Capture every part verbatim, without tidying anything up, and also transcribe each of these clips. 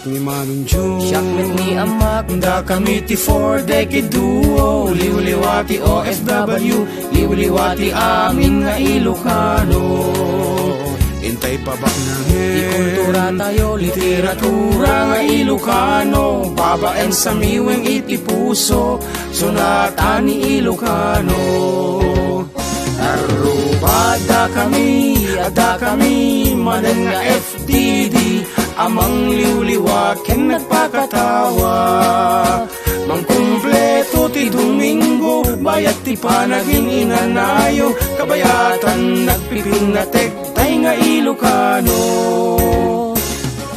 Ni Manong Jun. Siak met ni Amak. Dakami ti Four Decade Duo. Liwliwa ti O F W. Liwliwa ti amin nga Ilocano. Intay pabaknangen. Ti kultura tayo, literatura nga Ilocano. Babaen sa miweng iti puso. Sonata ni Ilocano. Aruba, dakami, dakami, manen nga F D D, a mangliwliwa ken nagpakatawa. Mangkumpleto ti Domingo, bayat ti panagin-inanayo, kabayatan nagpipinnatek, tay nga Ilocano.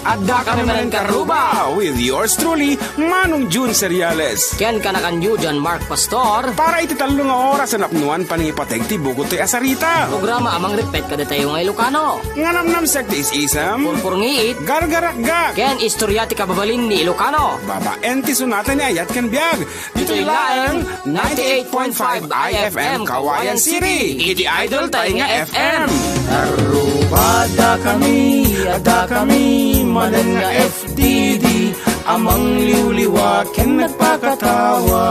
Adda kami manen Karuba with yours truly, Manong Jun Seriales. Ken kanakanyo, John Mark Pastor. Para iti tallo nga oras a napnuan panangipateg ti bukod toy a sarita. Programa a mangripet kadatayo nga Ilocano. Nga namnamsek ti is-isem. Purpurngiit. Gargarakgak. Ken istorya ti kababalin ni Ilocano. Babaen ti sonata ni Ayat ken Biag. Ditoy laeng ninety-eight point five I F M Kawayan City. Iti idol tay nga F M. Aruba, dakami, dakami, manen nga F D D, a mangliwliwa ken nagpakatawa.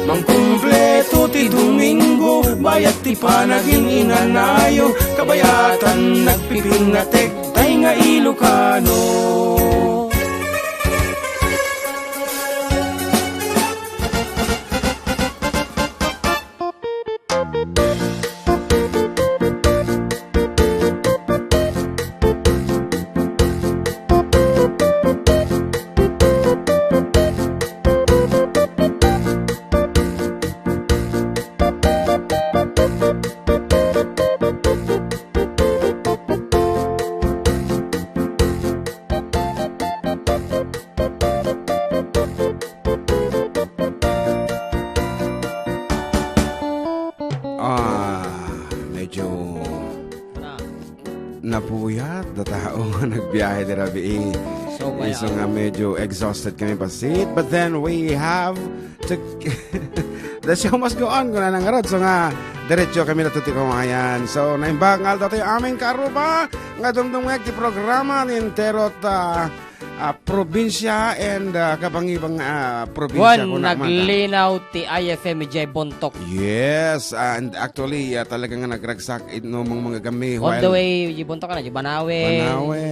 Mangkumpleto ti Domingo, bayat ti panagin-inanayo, kabayatan nagpipinnatek, tay nga Ilocano. Ah, medyo napuyat da tao nga nagbiyahe ti rabii. So, kaya isu nga medyo exhausted kami basit. But then we have to, the show must go on, kuna na ngarud. So nga, diretso kami na ti kumayan. So, naimbag nga aldaw tayo amin, Karuba, nga dumdumngeg ti programa ni entero ta, ah, probinsya and, ah, kabangibang, ah, probinsya. Wen, kuna man ta. Naglinaw ti I F M idiay Bontok. Yes, and actually, ah, talaga nga nagragsak itno mang mga gami. On the way, di Bontok na, di Banawe. Banawe.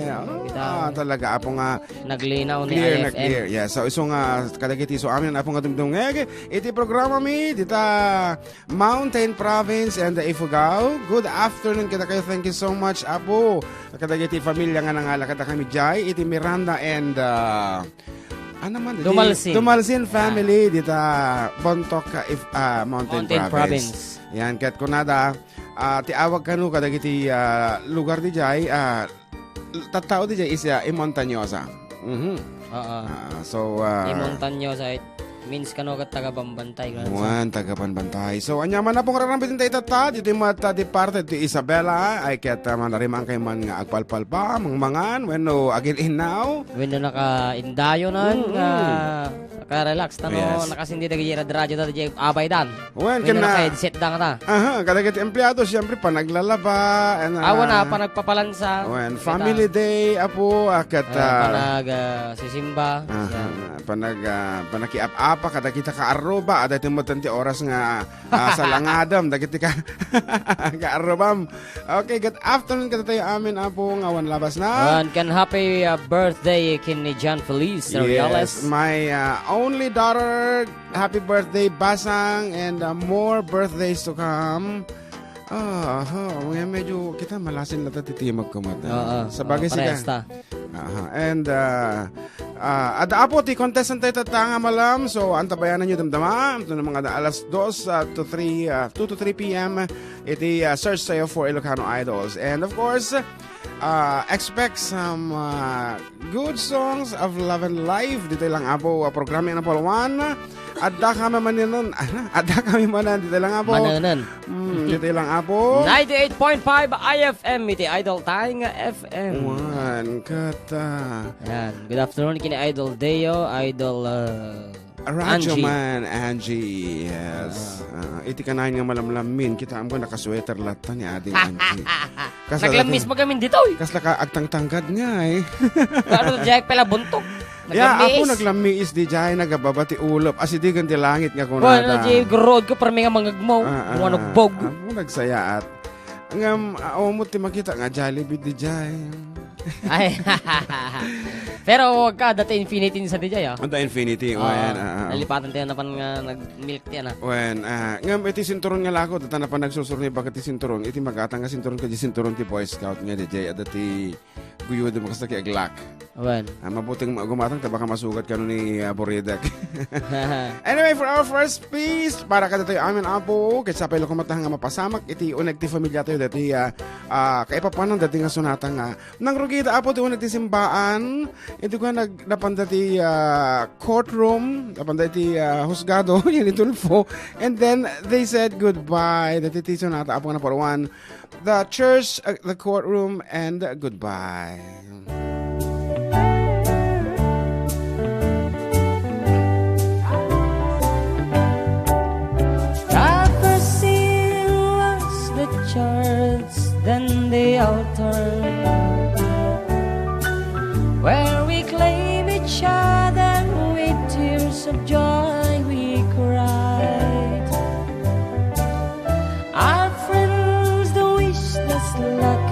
Ah, talaga, apo nga. Naglinaw ni I F M. Clear na clear. Yeah, so, isu nga, kadagiti isu amin, apo nga dumdumngeg iti programa mi, dita Mountain Province and Ifugao. Good afternoon kadakayo. Thank you so much, Apo. Kadagiti familia nga nangala kadakami diay iti Miranda and, ah, ano man, iti Dumalsin. Dumalsin family, dita Bontoc, ah, if, ah, Mountain Province. Yan, ket kunada, ah, ti awag kano kadagiti, ah, lugar diay, ah, tattao diay is, ah, i Montañosa. Mhm. Oo. Ah, so, ah, i Montañosa, it means kano ket taga Bambantay, kano sa Wen, taga Bambantay. So, anya man, Apo, nga raramidin tayo tatta, dito yung mga ta-, di parte, di Isabela, ay ket, ah, manarimaan kayo man nga agpalpalpa, mangmangan, wenno agin-inaw. Wenno nakaindayonan, mm-mm, nga nakarelax, tano, yes, nakasindi dagiti radyo, dagiti abay dan. Wen, ken naka-headset da ngata. Aha, kadagiti empleyado, siyempre, panaglalaba, and, ah, wen, ah, panagpapalansa. Wen, family day, Apo, ah, ket, ah, panag, ah, sisimba. Aha, panag, ah, panakiap-apa, kadagiti kaarruba, adda ti metten ti oras nga, ah, salangadam, dagiti ka-, kaarrubam. Okay, good afternoon kadatayo amin, Apo, nga awan labasna. And ken happy, uh, birthday ken ni John Feliz Reales. Yes, my, uh, only daughter, happy birthday, Basang, and, uh, more birthdays to come. Ah, aha, nga medyo kita malasin na ta ti timog ko mata. Oo, sabagay, oo, sika. Parehas ta. Aha, and, uh, Ah, adda, Apo, ti contestant tayo tatta nga malam. So, antabayanan nyo damdama. Ito na mga alas dos, ah, to three, ah, two to three P M. Iti, ah, search tayo for Ilocano Idols. And of course, ah, expect some, ah, good songs of love and life. Dito lang, Apo, ah, programa yan ang Palawan. Adda kami manen, ano? Adda kami manen. Dito lang, Apo. Manenen. Hmm, dito lang, Apo. Ninety-eight point five I F M, iti Idol tayo nga F M. Wan, kata. Yan. Good afternoon, kini Idol Deo, Idol, uh, Radyo Angie. Man, Angie, yes. Ah. Ah, iti kanayon nga malamlammin, kitaem ko nakasweater latta ni Ading Angie. Kasla Naglammis dati-, mo gamin ditoy. Kasla ka agtangtanggad nga, eh. Ano, Jack, pala buntok? Ya, Naglammis? Apo naglammis di jay, nagababa ti ulop. Asidigan ti langit nga kunada. Wala, di, garod ka, parang nga mangagmaw. Ah, ah, Mga nugbog. Apo nagsayaat. Ngem, ah, umot ti makita nga Jollibee di jay. Ay. Pero wag ka, dati Infinity ni sa di jay, ah. Anta Infinity, oh, Oo. Ayan, ah, ah. Nalipatan tayo na pan nga nag-milk ti, ano. Wen, ah, ngem iti sinturon nga lako, data na pa nagsursurnibak iti sinturon, iti magatang nga sinturon, kadi sinturon ti Boy Scout nga di jay, adda ti guyod mo kasta ki aglak. Wen. Ah, mabuting ma-, gumatang ta baka masugat kano ni, ah, Boredek. Anyway, for our first piece, para kadatayo amin, Apo, ket sapay la koma ta nga mapasamak iti uneg ti familia tayo, dati, ah, ah, kaipapanan dati nga sonata nga nangrugita, Apo, ti uneg ti simbaan, iti ko nag-, napanda ti, ah, courtroom, napanda ti, ah, husgado, yan ni Tulfo. And then, they said goodbye. Dati ti sonata, Apo, nga naparuan. The church, uh, the courtroom, and goodbye. The first scene was the church, then the altar, where we claim each other with tears of joy we cried. Our friends do wish us luck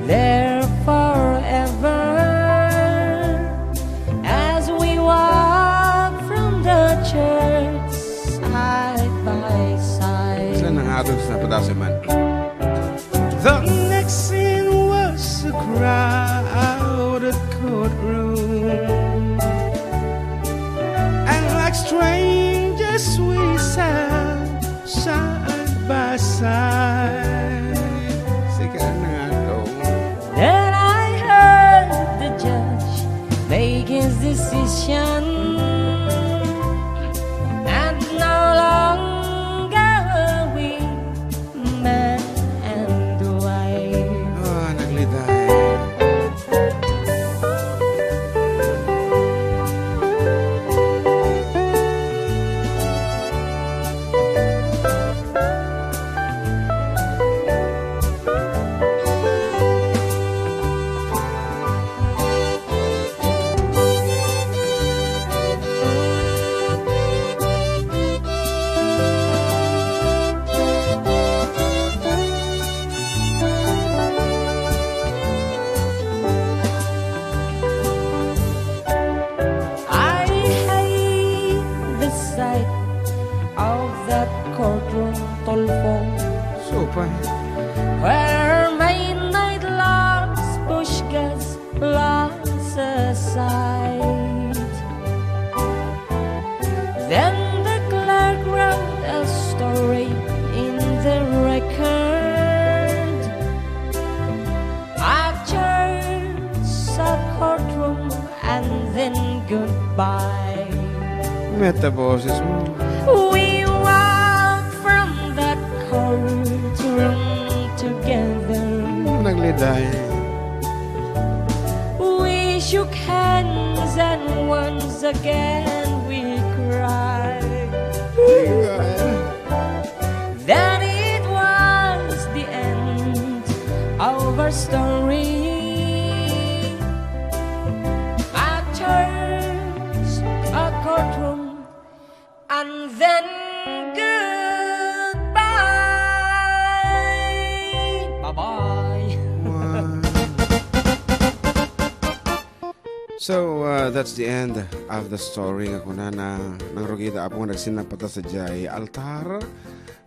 there forever as we walk from the church side by side. Saan ang atos na padasan man? The next scene was a crowded courtroom, and like strangers we sat side by side. Sika na nga, go. Then I heard the judge make his decision, and no longer we man and wife. Ah, nagliday. I hate the sight of that courtroom, Tulfo. Supay. Where my night loves push gas lost aside. Then the clerk wrote a story in the record. After a courtroom and then goodbye. Meta boses mo. We walk from that courtroom together. Nagliday. We shook hands and once again we cried. Then it was the end of our story. A church, a courtroom, and then goodbye. Bye-bye. Wow. So, uh, that's the end of the story nga kunana, nangrugida, Apo, nga nagsinapata sadiay altar.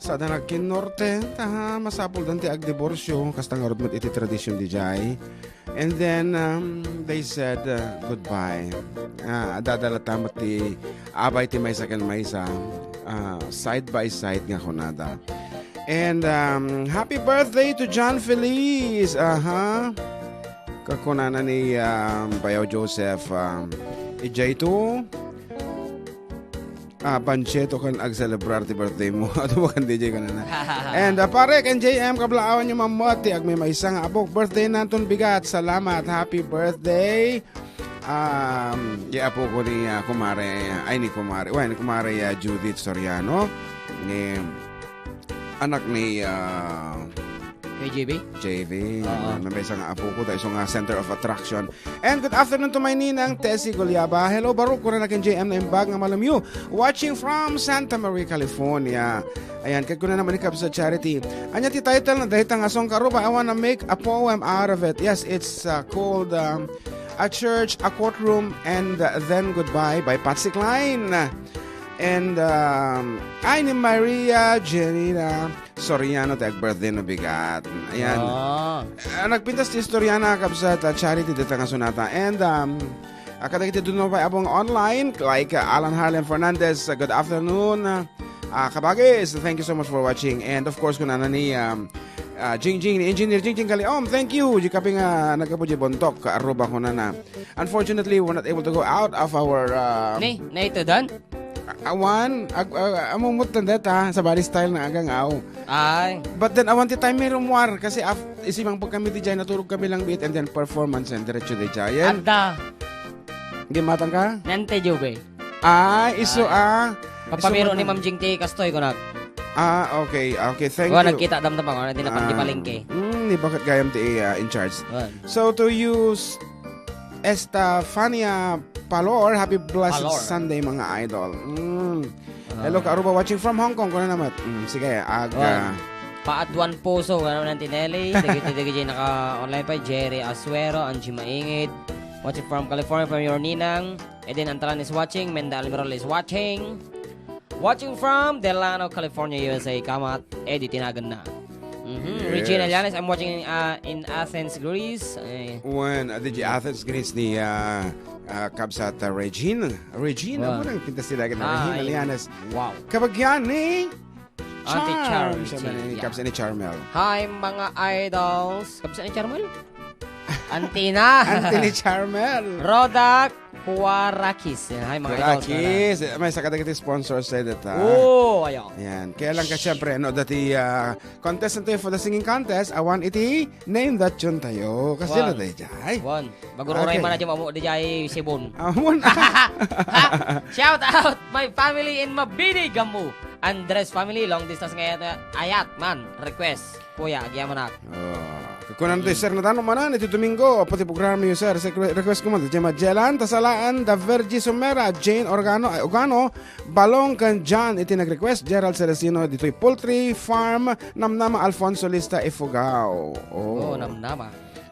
Sa da nagkinnorte, ta masapul dan ti agdiborsyo, kasta ngarud met iti tradisyon di jay. And then, um, they said, uh, goodbye. Ah, adda latta met ti abay ti maysa ken maysa, ah, side by side nga kunada. And, um, happy birthday to John Feliz. Aha. Kakunana ni, um, Bayaw Joseph, um, ijay to, ah, Panchito kan agselebrar ti birthday mo. Ato ba kan D J kanana? And, ah, pare, kan J M, kablaawan nyo mamot ti agmaymaysa nga apok. Birthday nanton bigat. Salamat. Happy birthday. Um, di apo ko ni, ah, kumare, ay, ni kumare, well, ni kumare, ah, Judith Soriano, ni anak ni, ah, K J B? J V. Oo. May isa nga apo ko, tayo nga center of attraction. And good afternoon to my ninang, Tessie Gulyaba. Hello, Baruch, kuna na ken J M na imbag nga malem yu. Watching from Santa Maria, California. Ayan, kag kuna naman ni Kabsat Charity. Anya ti title na dayta nga song, Karuba, I wanna make a poem out of it. Yes, it's, uh, called, um, A Church, a Courtroom, and, uh, Then Goodbye by Patsy Cline. And, um, ay, ni Maria Janina Soriano, ti ag-birthday no bigat. Ayan. Ah. Ah, nagpintas ti istorya na, Kabsat, ah, Charity, dita nga sonata. And, um, ah, kadagiti dunupay abong online, like, ah, Alan Harlan Fernandez, ah, good afternoon. Ah, kabagis, thank you so much for watching. And of course, kunana ni, um, ah, Jingjing, ni Engineer Jingjing Galiom, thank you. Di kapi nga nagkapo di bontok, aruba kunana. Unfortunately, we're not able to go out of our, uh, Ni, na ito, Dan? Awan, ag-, uh, amumot na deta, sa body style na agang aw. Ay. But then, awan ti time may rumwar, kasi af-, isimang pag kami di dyan, naturog kami lang bit, and then performance, and diretso di dyan. Adda. Gimatang ka? Nante, Jube. Ay, iso, Ay. ah. Papabiro Iso ni man- Ma'am Jing ti kastoy, kunak. Ah, okay, okay. Thank Wa, you. nagkita damdam ako, hindi na Ah, pagkipalengke. mm, ni bakit gayam ti, ah, in charge? Wan. So, to use Estefania Palor, happy blessed Palor. Sunday, mga idol. Mm. Ah. Hello, Kaaruba, watching from Hong Kong. Kuna naman. Mm, sige, aga. Wan. Paaduan puso, ano nang tineli. Dagiti, dagiti naka-online pa. Jerry Asuero, Angie Maingid. Watching from California, from your ninang. Eden Antalan is watching. Menda Almirol is watching. Watching from Delano, California, U S A, Kamat, Eddie Tinagan na. Mhm. Yes. Regina Llanes, I'm watching in, uh, in Athens, Greece. Eh. Wen, uh, di Athens, Greece ni, uh, uh, Kabsat, uh, Regine. Regine, Wow. ano nang pintas sila ka na? Hi. Regina Llanes. Wow. Kabagyan ni Auntie Charm, Charm, siya Regina. ni Yeah. Kabsat ni Charmel. Hi, mga idols. Kabsat ni Charmel? Antina. Anthony Charmel. Rodak Kuarakis. Hi, mga idols, Kuarakis. May sakadagiti sponsors sa data. Oh, ayo. Yan. Kaya lang ka, Shh. syempre, ano, dati, ah, contestant tayo for the singing contest. Awan iti name that tune tayo. Kasi Wan. na tayo, jay. Wan. Bago Okay. ray man na dyan, mamu-, di jay Sibon. Amun. Ha? Shout out my family in Mabini, Gamu. Andres family, long distance nga ayat, ayat man. Request. Kuya, agyamanak. Oh. Kukunan to, Mm. sir, na tano manan iti Domingo. Pati programa yo, sir. Sa re-, request ko man, Gemma Jelan, Tasalaan, Da Vergi Sumera, Jane Organo, ay, Ogano, Balong, kan John, iti nag-request, Gerald Celestino, ditoy Poultry Farm, Namnama, Alfonso Lista, Ifugao. Oh. Oh, Namnama.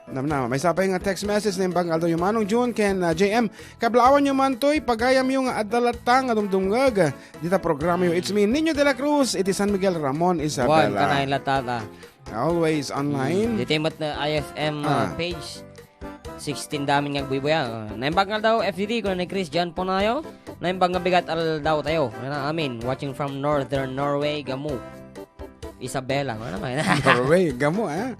Namnama. May sapay nga text message na imbag nga aldaw yo, Manong June, ken, ah, J M. Kablaawan yo man toy, pagayam yo nga adda latta nga dumdumngeg. Dita programa yo, it's me, Nino de la Cruz, iti San Miguel, Ramon, Isabela. Wan, kanay latata. Always online. Hmm, ditoy met na I F M, uh, Ah. page. Sixteen damin nga agbuybuya. Uh, naimbag nga aldaw, F D D, kuna ni Chris John Ponayo. Naimbag nga bigat aldaw tayo. Kuna na amin, watching from Northern Norway, Gamu. Isabela, ano naman? Norway, Gamu, ah.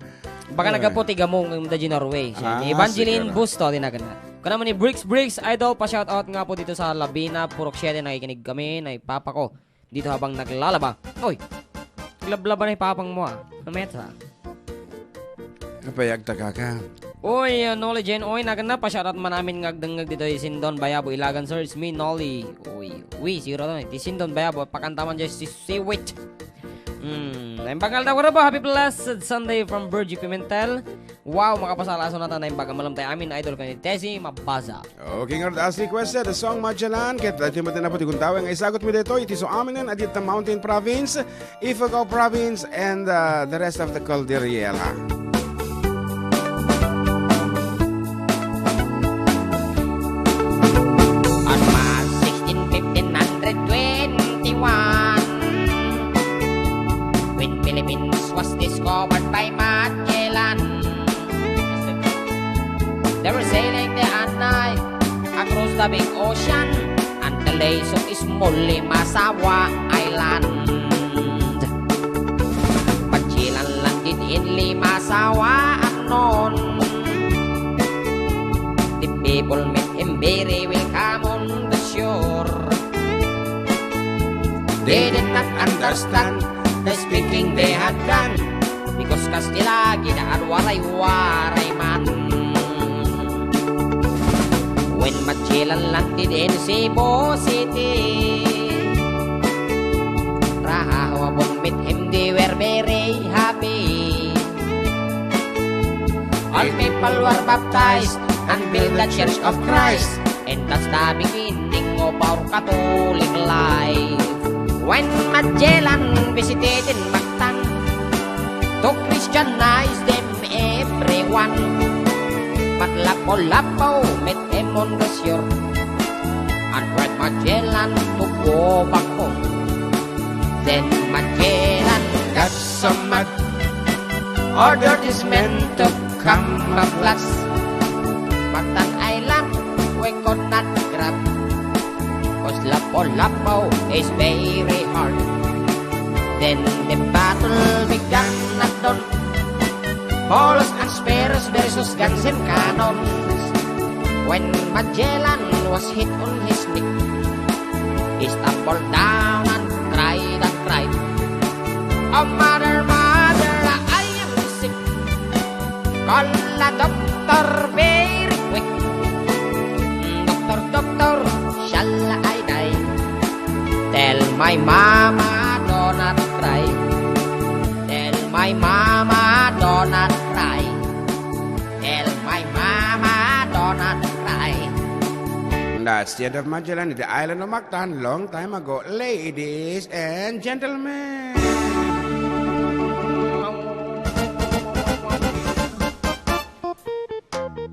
Baka Ah. nagkaputi Gamu ng Daji Norway. Siya, Ah, ni Evangeline siguro. Busto, di na ganun. Kuna man ni Bricks Bricks, idol, pa-shoutout nga po dito sa Labina, Purok Siete, nakikinig kami, na ipapa ko. Dito habang naglalaba. Oy! Naglablaba na ipapang mo, ah. Nameta. Napayag ta kaka. Oy, uh, Nolly Jane, oy, nagan na, pa-shoutout man namin nga agdengngeg dito, Sindon Bayabo, Ilagan, sir. It's me, Nolly. Oy, wi, siguro to, eh. Ti Sindon Bayabo, pakanta man dyan si Siwit. Hmm, naimbag nga aldaw, Karuba. Happy blessed Sunday from Virgie Pimentel. Wow, makapasalaso na ta naimbag nga malam tayo amin, idol ko ni Tessie Mabaza. Okay, nga, as requested, the song Magellan, ket dati mo tinapo ti guntawe nga isagot mi dito, iti so aminen, adi ta Mountain Province, Ifugao Province, and, uh, the rest of the Cordillera. On March sixteen, fifteen hundred twenty-one, when Philippines was discovered by Magellan, they were sailing day and night across the big ocean until they saw a small Limasawa Island. Magellan landed in Limasawa at noon. The people met him very welcome on the shore. They did not understand the speaking they had done, because Kastila ginaad waray-waray man. When Magellan landed in Cebu City, Raha who would meet him, they were very happy. All people were baptized and built the Church of Christ, and that's the beginning of our Catholic life. When Magellan visited in Mactan to Christianize them everyone, but Lapu-Lapu met him on the shore, and when Magellan to go back home, then Magellan got so mad, ordered his men to come at last. Mactan Island we could not grab, 'cause Lapu-Lapu is very hard. Then the battle began at dawn. Bullets and spears versus guns and cannons. When Magellan was hit on his knee, he stumbled down and cried and cried, "Oh, mother, mother, I am sick. Call a doctor very quick. Doctor, doctor, shall I die? Tell my mama, do not cry. Tell my mama, do not cry. Tell my mama, do not cry." That's the end of Magellan in the island of Mactan long time ago, ladies and gentlemen.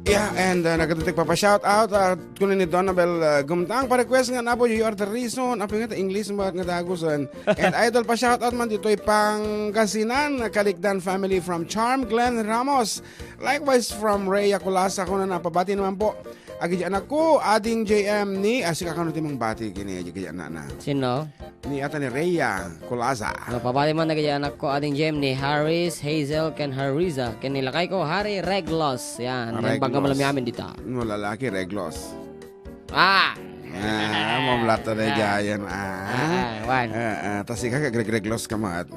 Yeah, and uh, nagkatutik pa pa shout out uh, kuno ni Donabel uh, Gumtang pa request nga nabo, "You are the reason." Apo nga ta English mo nga dagusan. And idol pa shout out man ditoy Pangasinan, Kalikdan family from Charm Glenn Ramos. Likewise from Rhea Culasa, kuno na pabati naman po. Agidi anakko, ading J M ni, ah, sika kano ti mangbati kini, agidi anakna. Sino? Ni ata ni Rhea Culasa. No, pabati man agidi anakko, ading J M ni Harris, Hazel, ken Hariza, ken ni lakayko, Harry Reglos. Yan, Reglos. Naimbag nga malamiamin dita. No, lalaki, Reglos. Ah! Ah, mamlata na Ah. Jayan, ah. Ah, ah, wan. Ah, ah, tas ika, kagregreglos ka, mat.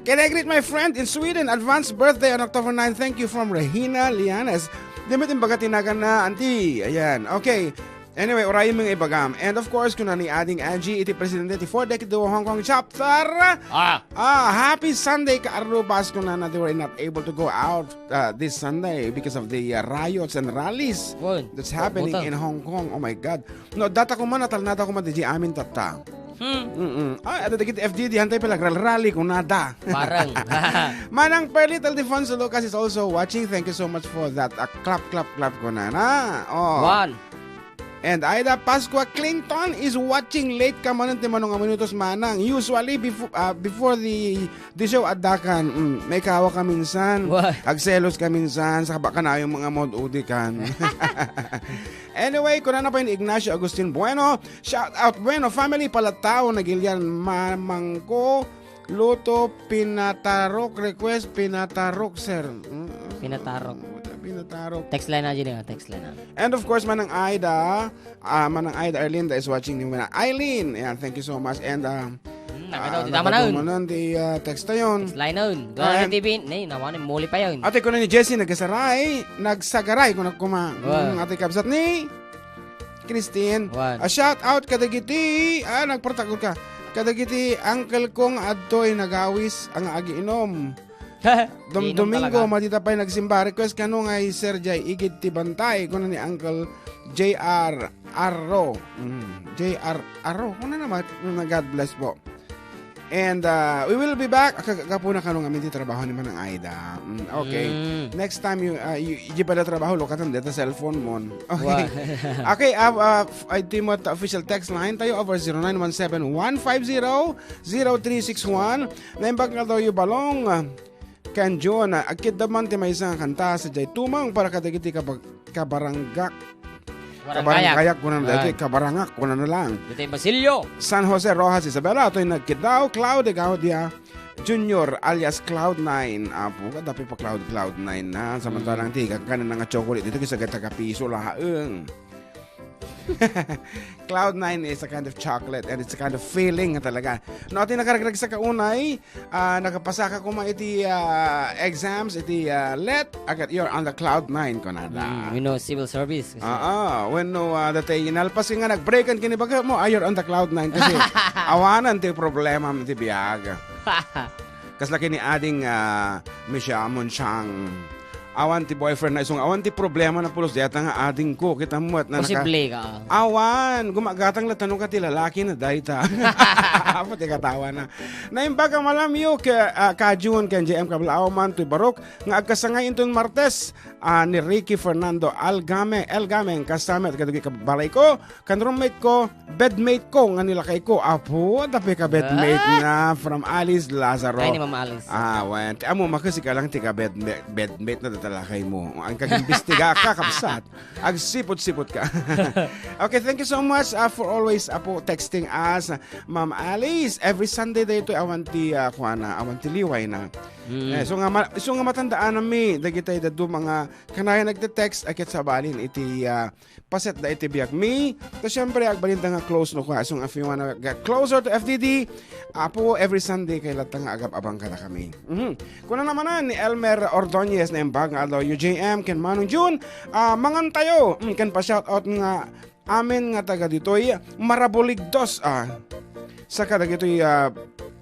Can I greet my friend in Sweden? Advance birthday on October nine. Thank you from Regina Lianes. Di met imbaga tinagan na, auntie. Ayan. Okay. Anyway, urayen mo nga ibagam. And of course, kuna ni Ading Angie, iti presidente ti Four Decade Duo Hong Kong Chapter. Ah. Ah, happy Sunday, Kaarubas, kuna na they were not able to go out uh, this Sunday because of the uh, riots and rallies Wan. That's happening Buta. In Hong Kong. Oh my God. No, data ko man, natalnada ko man, di amin tatta. Hmm. Mm-mm. Ay, ada dagiti F D D, hantay pala, rally ko nada. Parang. Manang Perlit Ildefonso Lucas is also watching. Thank you so much for that. Ah, clap, clap, clap ko na na. Oh. One. And Aida Pascua Clinton is watching late ka manen ti mano nga minutos manang. Usually before ah, before the the show adda kan mm, may kawa ka minsan. Why? Agselos ka minsan sa baka na yung mga mod udi kan. Anyway, kuna na pa yung Ignacio Agustin Bueno. Shout out Bueno family pala tao nagilian mamangko. Luto, pinatarok, request, pinatarok, sir. Mm. Pinatarok. Pinatarok. Text line na dyan, ah, text line na. And of course, Manang Aida, ah, Manang Aida Erlinda is watching ni Manang Eileen. Ayan, thank you so much. And, ah, Hmm, nakataw, ah, di tama na yun. Nakataw mo nun, di, ah, text na yun. Text line na yun. Doon Ah, na and T V, nay, nawa na, muli pa yun. Ate ko na ni Jessie, nagsasaray, nagsagaray, kung nagkuma. Wow. Hmm, ate kabsat ni Christine. Wan. A shout out kadagiti, ah, nagpartakol ka. Kadagiti uncle ko nga adtoy nagawis ang agiinom. Dom Inom Domingo, talaga. Madita pay nagsimba. Request kano nga i-Sir Jay, igid ti bantay. Kuno ni Uncle J R Arro. Mm, J R Arro. Kuno naman, mm, God bless po. And uh, we will be back. Kagapuna kano nga minti trabaho ni Manang Aida. Mm, okay. Mm. Next time, you, uh, you, you pala trabaho, lokatan dito cellphone mo. Okay. Wa- Okay, uh, uh, f- I do mo ta official text line tayo over zero nine one seven one five zero zero three six one. Naimbag nga daw yung balong. Ken John, ah, agkidda man ti maysa nga kanta, sadiay tumang para kadagiti kabag-, kabaranggak. Kabaranggayak. Kabaranggayak, kunan Ay. Dati, kabarangak, kunan na lang. Dati, Basilio. San Jose Rojas Isabela, atoy nagkiddaw, Claude Gaudia Junior alias Cloud nine. Apo, kadapi pa Cloud, Cloud nine na. Samantalang Mm. tiga ka na nga chocolate dito, kisa taga piso laeng. Cloud nine is a kind of chocolate and it's a kind of feeling nga talaga. No, ati nakaragregsa ka unay, ah, nakapasaka koma iti, ah, exams, iti, ah, let, agat you're on the cloud nine, kunada. Mm, you know, civil service. Kasi Oo, wenno, ah, dati inalpas ka nga nagbreakan kini baga mo, ah, you're on the cloud nine kasi awanan ti problema ti biag. Kasla kini ading, ah, Misha Munchang. Awan ti boyfriend na isung, awan ti problema na pulos, diyata nga ading ko, kita mo, at na naka- Posible ka. Awan, gumagatang la tano ka ti lalaki na dayta. Apo ti katawa na. Naimbag a malamyo ka, ah, ka June, ken J M Kablaaw man, toy barok, nga agkasangay inton Martes, ah, ni Ricky Fernando Algame, Algame, ang kasamet, kadagiti kabalay ko, kan roommate ko, bedmate ko, nga nilakay ko. Apo, adda pay ka bedmate Ah! na from Alice Lazaro. Ay, ni Ma'am Alice. Ah, wen. Ti amo, makasi ka lang ti ka bedme-, bedmate na datalakay mo. Ang kagimbestiga ka, kabsat. Agsipot-sipot ka. Okay, thank you so much, ah, for always, apo, texting us, Ma'am Alice. Every Sunday daytoy awan ti, ah, kuana, awan ti liway na. Mm. Eh, so nga ma-, so nga matandaan mi, dagitay daduma nga kanayon nagte-text, ay ket sabalin iti, ah, paset da iti biag mi. Ta, siyempre, agbalin da nga close no kwa. So, if you wanna get closer to F D D, apo, every Sunday kay latta nga agab-abang kada kami. Mhm. Kuna naman ni Elmer Ordonez na imbag nga adlaw, U J M, ken Manong June, ah, mangan tayo. Mm, ken pa-shoutout nga amin nga taga ditoy, Marabuligdos, ah. Saka dagitoy, ah,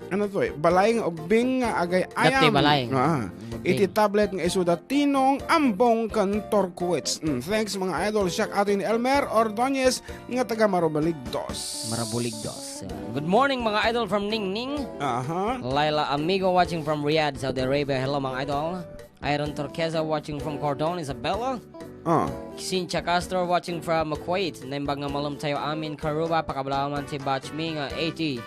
ano to eh, balay nga ubbing nga agay Dati ayam. balay. Ah, Ubbing. iti tablet nga isuda Tinong, Ambong, ken Torquets. Mm, thanks, mga idol. Siak ato ni Elmer Ordonez nga taga Marabuligdos. Marabuligdos. Good morning, mga idol from Ningning. Aha. Laila Amigo watching from Riyadh, Saudi Arabia. Hello, mga idol. Iron Turquesa watching from Cordon, Isabela. Ah. Cynthia Castro watching from Kuwait. Naimbag nga malem tayo amin, Karuba, pakabalaman ti batch mi nga eighty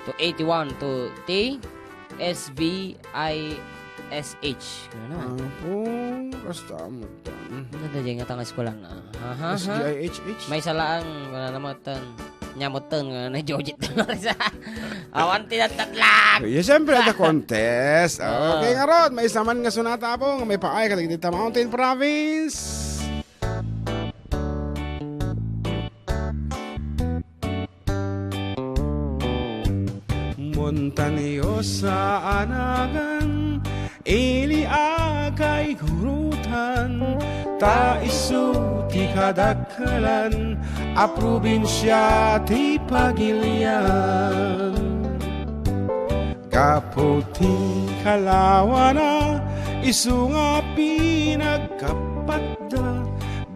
to eighty-one to T S V I S H. Ano naman? Apo, basta mo. Mhm. Ano na dyan nga tanga eskwela na? Aha, ha? S G I H H? May salaan, wala naman tan. Nyamutan nga na Jojit. Awan ti nagtatlag! Yeah, siyempre, the contest. Oo. Okay, ngarud, may isa man nga sonata, apo, nga maipaay kadagiti ta Mountain Province. Montañosa a nagan, ili a kaigurutan, ta isu ti kadakkelan a probinsia ti Pagilian. Gapu ti kalawana, isu nga pinagkappatda,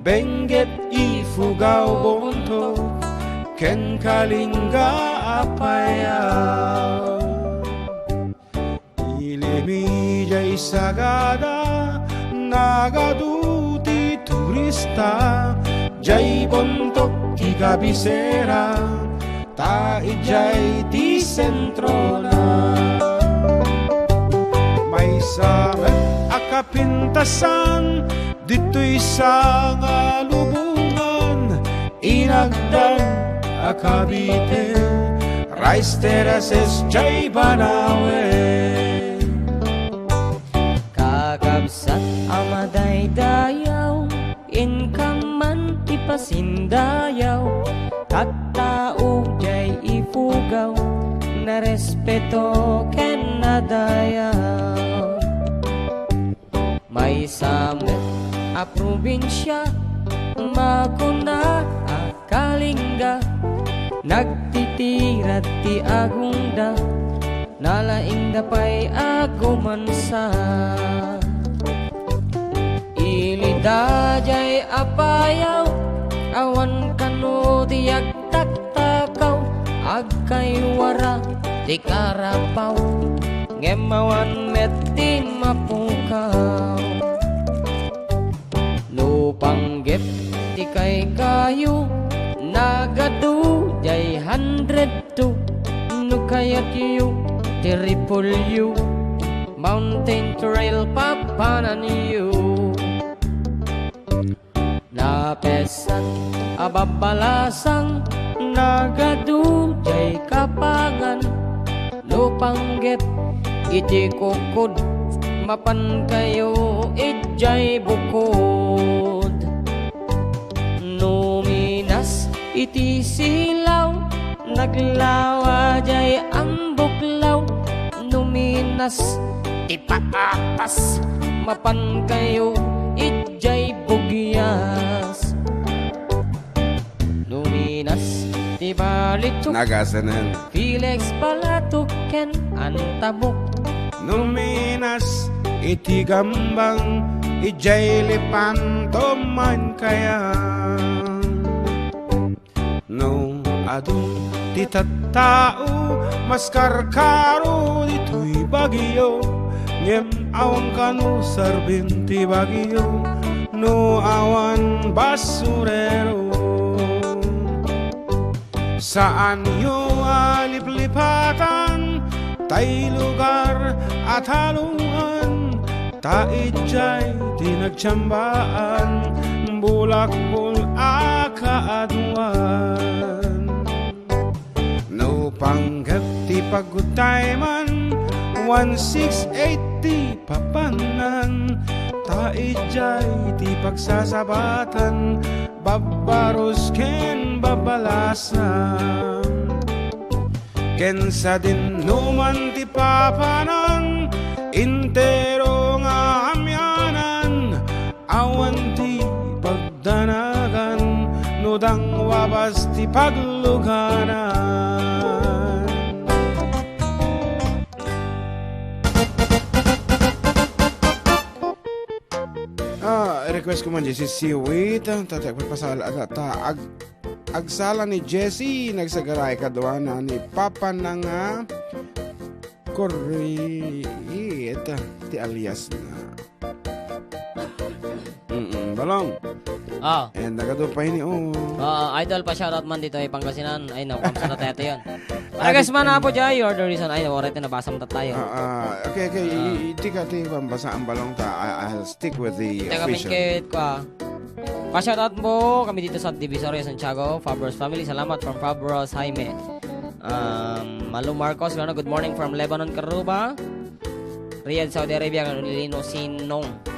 Benguet, Ifugao, Bontoc, ken Kalinga, Apayao. Ili mi jay sagada, nagadu ti turista, jay Bontoc ti kabisera, ta idiay ti sentrona. Maysa met a kapintasan, ditoy sa nga lubongan, inagdan a Cavite, rice terraces jay Banawe. Kakabsat a madaydayaw, inka man ipasindayaw, tattao jay Ifugao, narespeto ken nadayaw. Maysa met a probinsia, makuna a Kalinga, nagtitirad ti agongda, nalaingda pay a gumansa. Ili daydiay Apayao, awan kano ti agtaktakaw, agkaywara ti karapaw, ngem awan met ti mapukaw. No panggep ti kaykayo, nagadu jay hundred two. No kayatyo ti repolyo, mountain trail papananyo. Napessan a babbalasang, nagadu jay Kapangan. No panggep iti kukod, mapankayo idiay bukod. No Minas Ti silaw, naglawa jay ambuklaw, numinas ti patatas, mapan kayo ijay bugyas. Numinas ti balitok, Nagasanan. Felix Balatok ken Antabok. Numinas iti gambang, ijay lipanto man kaya. No adu ti tattao, maskarkaro ditoy bagyo, ngem awan kano sarbin ti bagyo, no awan basurero. Saanyo a liplipatan tay lugar a talongan, ta ijay ti nagtiambaan, bulakbol a kaaduan. No panggep ti pagudtayman, one six eight ti papannan, ta ijay ti pagsasabatan, babbarus ken babalasan. Ken sadin no man ti papanan, intero nga amianan, awan ti pagdanagan, no dangwabas ti pagluganan. Ah, request ko man, Jesse Siwit. Ta, ta, pagpasala, ta, ta, ag-, agsala ni Jesse, nagsagaray kaduana ni Papa na nga Corriet, ti alias na. Mm-mm, Balong. Ah. And nagadu pa ini, oh. Ah, idol, pa-shoutout man dito ay Pangasinan. Ay, no, kamsa na tayo yun. Ah, Agas di- man, Apo Jai, you're the reason. Ay, no, alright, nabasa mo tayo. Ah, ah, okay, okay. Ah. I-, i-, tika, tika, basa ang Balong ta. I-, I'll stick with the Teka, official. Minkit ko, ah. Pa-shoutout mo kami dito sa Divisoria, Santiago. Fabros family, salamat from Fabros Jaime. Um, Malu Marcos, ano, good morning from Lebanon, Caruba. Riyadh, Saudi Arabia, kan Lino Sinong.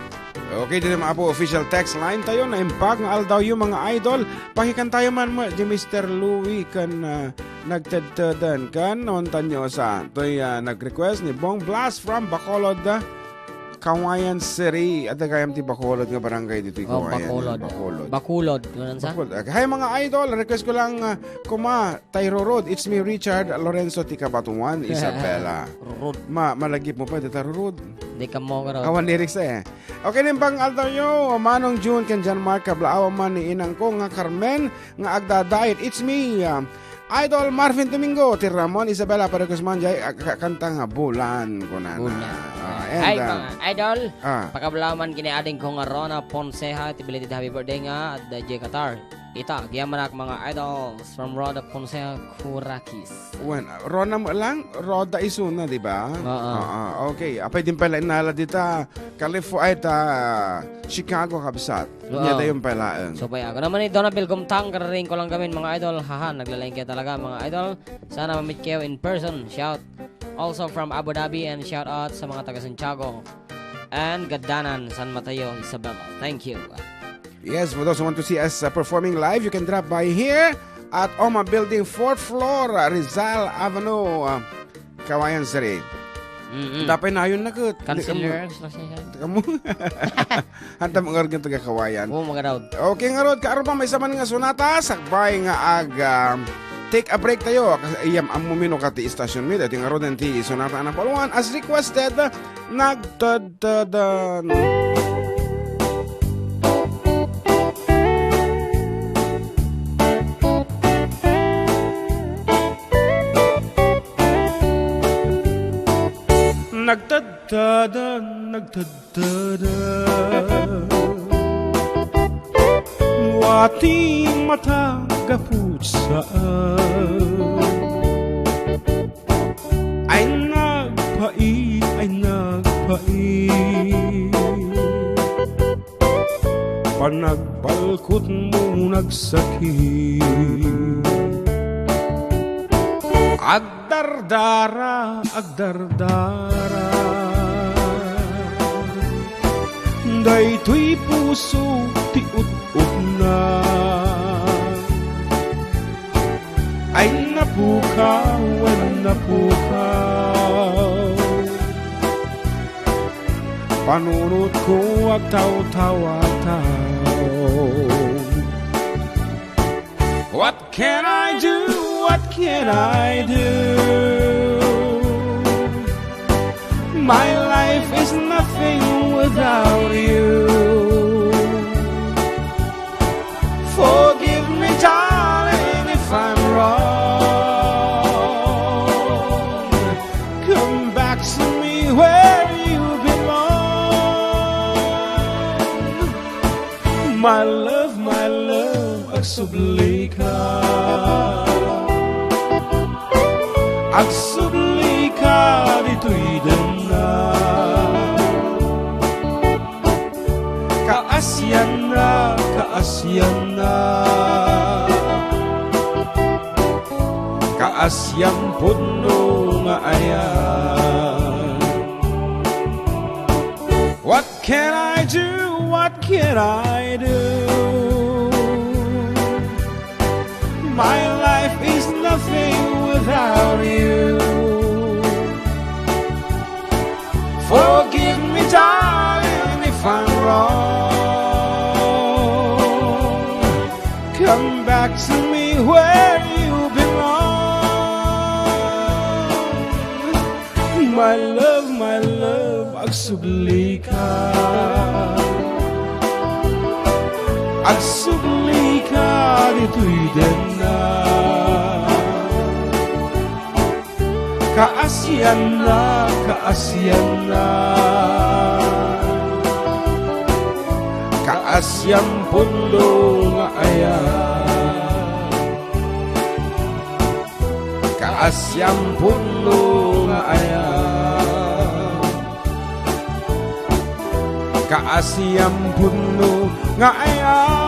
Okay, dito mga po, official text line tayo. Naimbag nga aldawyo, mga idol. Pakikan tayo man mo, di Mister Louie kan, ah, nagtedtedan kan, non tanyo sa. To'y, ah, nag-request ni Bong Blas from Bacolod, ah, Cauayan City. Adda gayam ti Bacolod nga barangay dito, Oh, Cauayan. Bacolod. Bacolod. Bacolod. Ganun sa? Bacolod. Okay. Hi, mga idol. Request ko lang, ah, kuma, Tay Rurod, it's me, Richard Lorenzo, ti Cabatuan, Isabela. Rurod. Ma-, malagip mo pa, dita, Rurod. Di ka mo, Rurod. Awan lyrics, eh. Okay, nimbag nga aldawyo, Manong June, ken John Mark, kablaawan man ni inang ko nga Carmen, nga agdadait. It's me, um, Idol Marvin Domingo, ti Ramon Isabela, pare Guzman, jay, ah, ka-, kanta nga Bulan, kunana. Bulan. Ah, and, Ay, ah, mga idol, ah. Pakablaawan kini ading ko nga Rona Ponceja, ti belated happy birthday nga, adda jay Qatar. Ita, agyamanak mga idols from Rhoda Ponce, Kurakis. Wen, Rona mo lang, Rhoda isuna, di ba? Oo. Oo, okay. Apay din pala inala dita, California, ay, ta, Chicago, kabsat. Oo. Niya dayon pala, eh. So, pay ako naman ni Donabel Gumtang, kararing ko lang kami, mga idol. Haha, naglalengke talaga, mga idol. Sana ma-meet kayo in person. Shout. Also from Abu Dhabi and shout out sa mga taga Santiago and Gadanan, San Mateo, Isabela. Thank you. Yes, for those who want to see us, uh, performing live, you can drop by here at Oma Building, fourth floor, uh, Rizal Avenue, uh, Cauayan City. Mm-mm. Dapat na yun na, Kurt. Cancel your registration. Teka mo. Hanta mo nga rin taga Cauayan. Oo, mga raod. Okay nga, Rod, kaaro pa may saman nga sonata, sakbay nga ag, um, take a break tayo. Kas-, iyam, ammo mino ka ti istasyon mi, dati nga, Rod, ti sonata na paluan, as requested, Nagtadtadan. Nagtadtadan, nagtadtadan. Wati mata gapu saan. Ay nagpait, ay nagpait. Panagbalkot mo nagsakit. Agdardara, agdardara. Daytoy puso ti ut-utna. Ay napukaw, ay napukaw. Panunotko agtawtawataw. What can I do? What can I do? My life is nothing without you. Forgive me, darling, if I'm wrong. Come back to me where you belong. My love, my love, agsubli ka. Agsubli ka ditoy denna. Kaasianna, kaasianna. Kaasian pudno nga ayan. What can I do? What can I do? My life is nothing without you. Forgive me, darling, if I'm wrong. Come back to me where you belong. My love, my love, agsubli ka. Agsubli ka ditoy denna. Kaasianna, kaasianna. Kaasian pudno nga ayan. Kaasian pudno nga ayan. Kaasian pudno nga ayan.